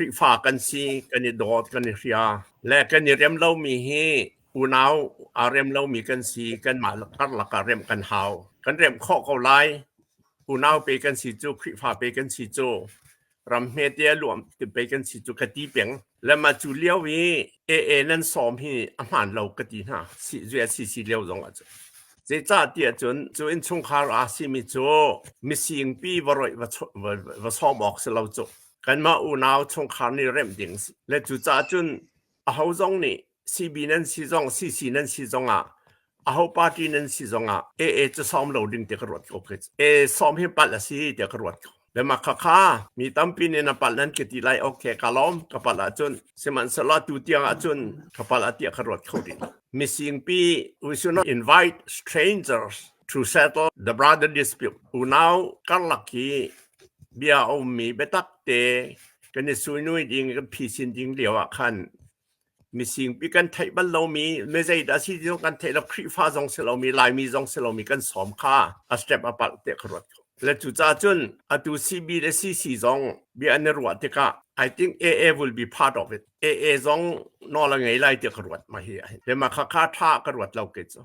Khrihfa kan si, kan i dawt, kan i hria. Le kan i rem lomi hi unau aa rem lomi kan si, kanmah karlak ah remh kan hau. Kan remh khawh ko lai. Unau pe kan si cu, Khrihfa pe kan si cu, ram hmete a luam ti pei kan si cu ka ti peng. Le mah cu lio i AA nan sawm hi a hmaan lo ka ti hna. Si CC lio zong ah cun. Zeicah tiah cun cu innchungkhar aa simi cu misingpi va roih va sawm awk si lo cu. Kanmah unau chungkhar nih remh ding si. Le cucaah cun aho zong nih CB nan si zong CC nan si zong ah aho party nan si zong ah AA cu sawm lo ding ti ka ruat ko ke. A sawm hi palh a si tiah ka ruat ko. Le mah khakha mi tampi nih na palh nan ka ti lai okay ka lawm ka palh ahcun sihmanhsehlaw tu tiang ahcun ka palh ah tiah ka ruat kho rih lo. Misingpi we should not invite strangers to settle the brother dispute. Unau karlak hi bia a ummi biatak te kan i suinui ding kan phisin ding lio ah khan misingpi kan theih bal lomi mi zeidah si ti zong kan theih lo Khrihfa zong si lomi Laimi zong si lomi kan sawm kha a step a palh te ka ruat ko. Le cucaah cun atu CB le CC zong bia an i ruah tikah I think AA will be part of it. AA zong nawl a ngei lai tiah ka ruat ma hi. Le mah kha kha tha ka ruat lo ke cu.